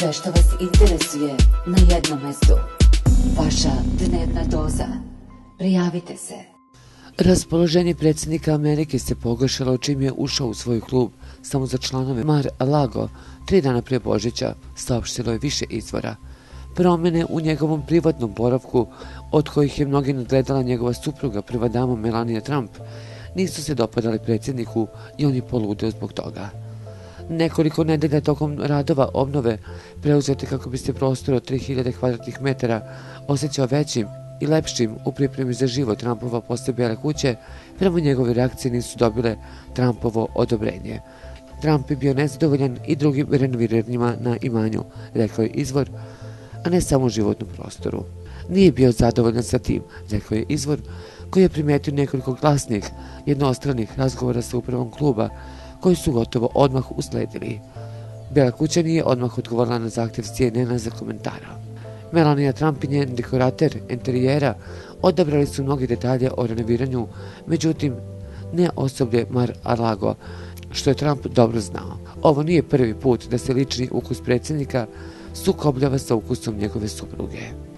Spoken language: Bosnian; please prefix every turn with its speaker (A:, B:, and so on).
A: Sve što vas interesuje na jednom mestu. Vaša dnevna doza. Prijavite se.
B: Raspoloženje predsjednika Amerike se pogoršalo čim je ušao u svoj klub samo za članove Mar-a-Lago 3 dana prije Božića, saopštilo je više izvora. Promjene u njegovom privatnom boravku, od kojih je mnogi nadgledala njegova supruga, prva dama Melania Trump, nisu se dopadali predsjedniku i on je poludeo zbog toga. Nekoliko nedelja tokom radova obnove preuzete kako bi se prostor od 3000 kvadratnih metara osjećao većim i lepšim u pripremi za život Trumpova posle Bijele kuće, prema njegove reakcije nisu dobile Trumpovo odobrenje. Trump je bio nezadovoljan i drugim renoviranjima na imanju, rekao je izvor, a ne samo u životnom prostoru. Nije bio zadovoljan sa tim, rekao je izvor, koji je primetio nekoliko glasnih, jednostranih razgovora sa upravom kluba, koji su gotovo odmah usledili. Bijela kuća nije odmah odgovorila na zahtjev CNN za komentara. Melania Trump i njen dekorater enterijera odabrali su mnogi detalje o renoviranju, međutim, ne osoblje Mar-a-Lago, što je Trump dobro znao. Ovo nije prvi put da se lični ukus predsjednika sukobljava sa ukusom njegove supruge.